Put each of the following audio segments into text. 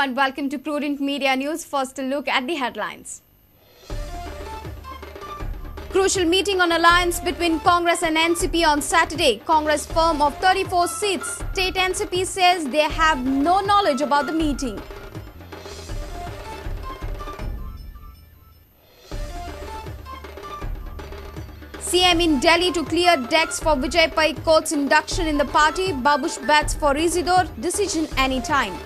and welcome to Prudent Media News. First, a look at the headlines. Crucial meeting on alliance between Congress and NCP on Saturday. Congress firm of 34 seats. State NCP says they have no knowledge about the meeting. CM in Delhi to clear decks for Vijay Pai Khot's induction in the party. Babush bats for Isidore, decision anytime.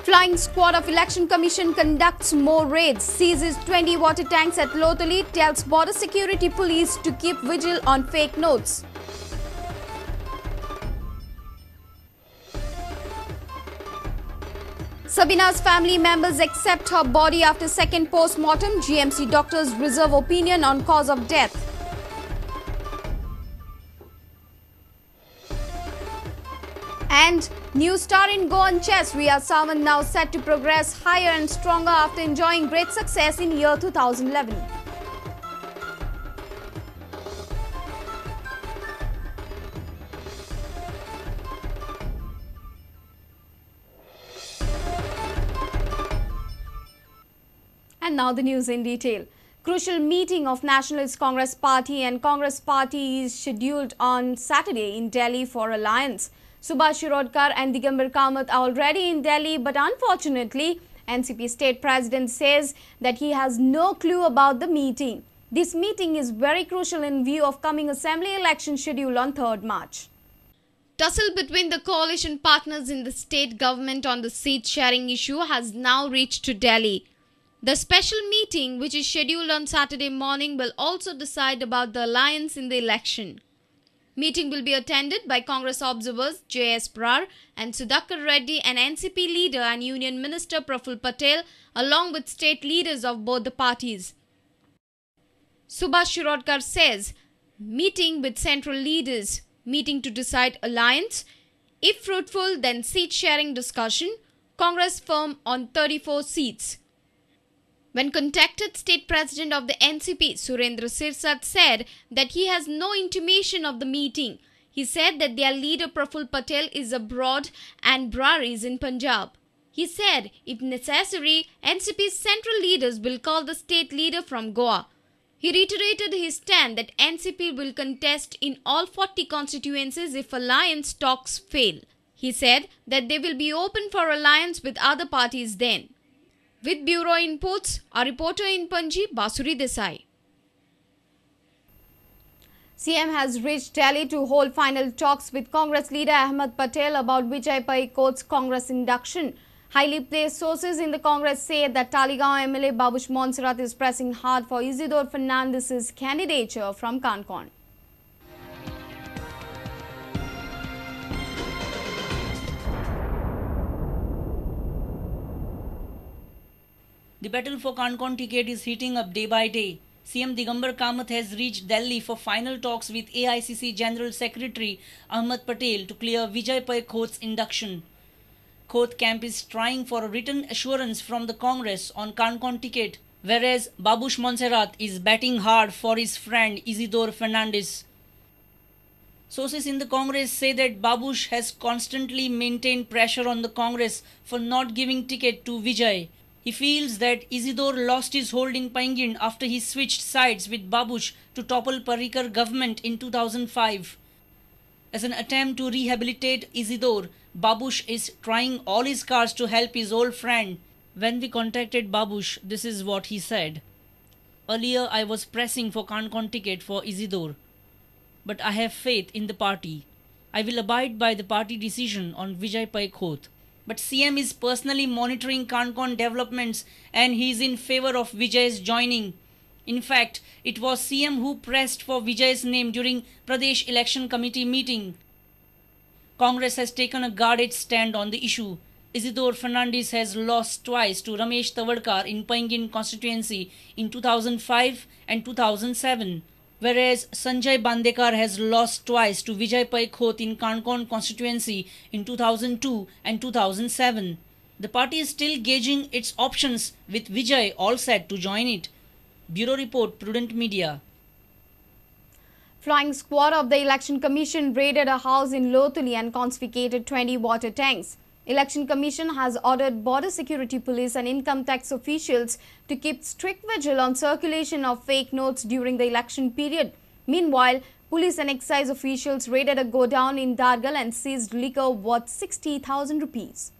Flying squad of Election Commission conducts more raids, seizes 20 water tanks at Loutolim, tells border security police to keep vigil on fake notes. Sabina's family members accept her body after second post-mortem. GMC doctors reserve opinion on cause of death. And new star in Goan chess, Riya Sawant now set to progress higher and stronger after enjoying great success in year 2011. And now the news in detail. Crucial meeting of Nationalist Congress Party and Congress Party is scheduled on Saturday in Delhi for alliance. Subhash Shirodkar and Digambar Kamath are already in Delhi, but unfortunately, NCP state president says that he has no clue about the meeting. This meeting is very crucial in view of coming assembly election schedule on 3rd March. Tussle between the coalition partners in the state government on the seat sharing issue has now reached to Delhi. The special meeting, which is scheduled on Saturday morning, will also decide about the alliance in the election. Meeting will be attended by Congress observers J.S. Brar and Sudhakar Reddy and NCP leader and Union Minister Praful Patel, along with state leaders of both the parties. Subhash Shirodkar says, meeting with central leaders, meeting to decide alliance, if fruitful then seat sharing discussion, Congress firm on 34 seats. When contacted, state president of the NCP, Surendra Sirsat, said that he has no intimation of the meeting. He said that their leader Praful Patel is abroad and Brar is in Punjab. He said, if necessary, NCP's central leaders will call the state leader from Goa. He reiterated his stand that NCP will contest in all 40 constituencies if alliance talks fail. He said that they will be open for alliance with other parties then. With bureau inputs, our reporter in Panji, Basuri Desai. CM has reached Delhi to hold final talks with Congress leader Ahmed Patel about Vijay Pai Khot's Congress induction. Highly placed sources in the Congress say that Taleigao MLA Babush Monserrate is pressing hard for Isidore Fernandes's candidature from Canacona. The battle for Canacona ticket is heating up day by day. CM Digambar Kamath has reached Delhi for final talks with AICC General Secretary Ahmed Patel to clear Vijay Pai Khot's induction. Khot camp is trying for a written assurance from the Congress on Canacona ticket, whereas Babush Monserrate is batting hard for his friend Isidore Fernandes. Sources in the Congress say that Babush has constantly maintained pressure on the Congress for not giving ticket to Vijay. He feels that Isidore lost his hold in Panjim after he switched sides with Babush to topple Parrikar government in 2005. As an attempt to rehabilitate Isidore, Babush is trying all his cards to help his old friend. When we contacted Babush, this is what he said. Earlier I was pressing for Canacona ticket for Isidore. But I have faith in the party. I will abide by the party decision on Vijay Pai Khot. But CM is personally monitoring Canacona developments and he is in favour of Vijay's joining. In fact, it was CM who pressed for Vijay's name during Pradesh Election Committee meeting. Congress has taken a guarded stand on the issue. Isidore Fernandes has lost twice to Ramesh Tawadkar in Panjim constituency in 2005 and 2007. Whereas Sanjay Bandekar has lost twice to Vijay Pai Khot in Canacona constituency in 2002 and 2007. The party is still gauging its options with Vijay all set to join it. Bureau Report, Prudent Media. Flying squad of the Election Commission raided a house in Loutolim and confiscated 20 water tanks. Election Commission has ordered Border Security Police and income tax officials to keep strict vigil on circulation of fake notes during the election period. Meanwhile, police and excise officials raided a godown in Dhargal and seized liquor worth 60,000 rupees.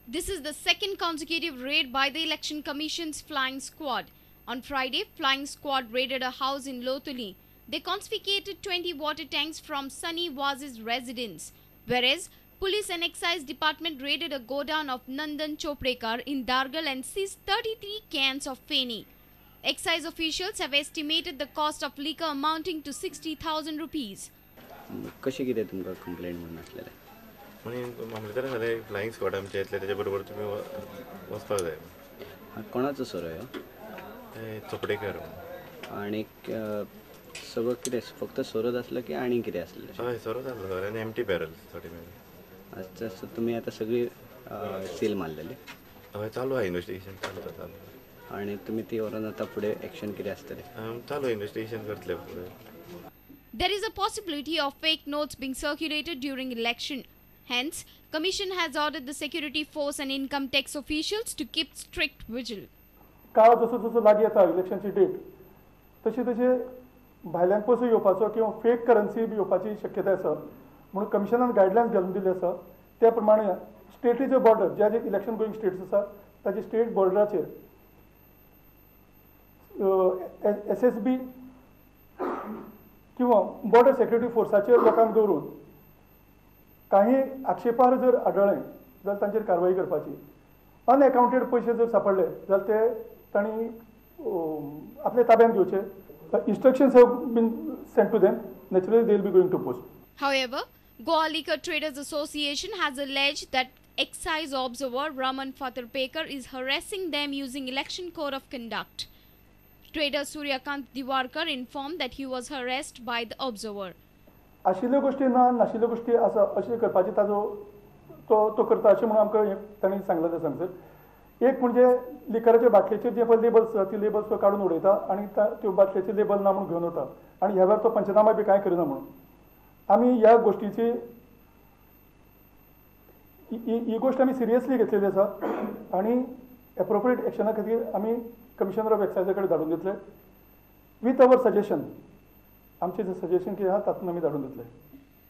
This is the second consecutive raid by the Election Commission's flying squad. On Friday, flying squad raided a house in Loutolim. They confiscated 20 water tanks from Sunny Vaz's residence. Whereas, police and excise department raided a godown of Nandan Choprekar in Dhargal and seized 33 cans of feni. Excise officials have estimated the cost of liquor amounting to 60,000 rupees. कशी कितें तुमकां complaint म्हणून आसलेलें? मामलेदार जालें flying squad आमचे येतले तेच्या बरोबर तुमी वचपाक जाय. कोणाचो सोरो ह्यो? ते चोपडेकर. आनीक सगळो कितें फक्त सोरोच आसलो की आनी कितें आसलें? हय, सोरोच आसलो आनी एम्प्टी बॅरल्स थोडे मेळ्ळे. अच्छा, सो तुमी आतां सगळी सील मारलेली? हय, चालू आहा इन्वेस्टिगेशन चालू आसा. आनी तुमी ती व्हरोन आतां फुडें एक्शन कितें आसतलें? चालू इन्वेस्टिगेशन करतले फुडें. There is a possibility of fake notes being circulated during election. Hence, Commission has ordered the security force and income tax officials to keep strict vigil. काळ जसो जसो लागीं येता इलेक्शनची डेट तशी तशी भायल्यान पयसो येवपाचो किंवा फेक करन्सी बी येवपाची शक्यताय आसा म्हणून कमिशनान गायडलायन्स घालून दिल्ली आसा. त्या प्रमाणे स्टेटीचे बॉर्डर ज्या जे इलेक्शन गोईंग स्टेट्स आसा ताचे स्टेट बॉर्डराचेर SSB किंवा बॉर्डर सेक्युरिटी फोर्साचेर लोकांक दवरून काही आक्षेपार्ह जर आढळ्ळें जाल्यार तांचेर कारवाई करपाची. अनएकाउंटेड पयशे जर सापडले जाल्यार ते तांणी आपल्या ताब्यात घेवचे. Instructions have been sent to them. Naturally they will be going to post. However, Goa Liquor Traders Association has alleged that excise observer Raman Fatarpekar is harassing them using election code of conduct. Trader Suryakant Diwarkar informed that he was harassed by the observer. आशिल्ल्यो गोश्टी ना नाशिल्ल्यो गोश्टी आसा अशें करपाची ताजो तो करता अशें म्हणून आमकां तांणी सांगलें आसा हांगसर. एक म्हणजे लिकराच्या बाटलेचेर जे पळय लेबल्स आसा ती लेबल्स तो काडून उडयता आनी त्यो बाटलेचे लेबल ना म्हणून घेवन वता आनी ह्या वेळार तो पंचनामा बी कांय करिना म्हणून आमी ह्या गोश्टीची ही गोश्ट आमी सिरियसली घेतलेली आसा आनी एप्रोप्रिएट एक्शना खातीर आमी कमिशनर ऑफ एक्सायजा कडेन धाडून दितले विथ our suggestion. आमचें जें सजेशन कितें आसा तातूंत आमी धाडून दितले.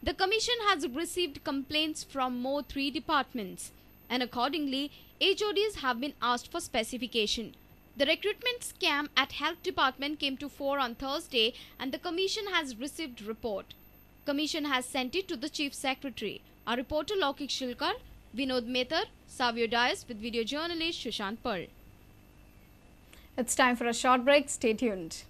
The commission has received complaints from more 3 departments and accordingly HODs have been asked for specification. The recruitment scam at Health Department came to fore on Thursday and the commission has received report. Commission has sent it to the Chief Secretary. Our reporter Lokik Shilkar, Vinod Mehtar, Savio Dias with video journalist Shushant Pearl. It's time for a short break. Stay tuned.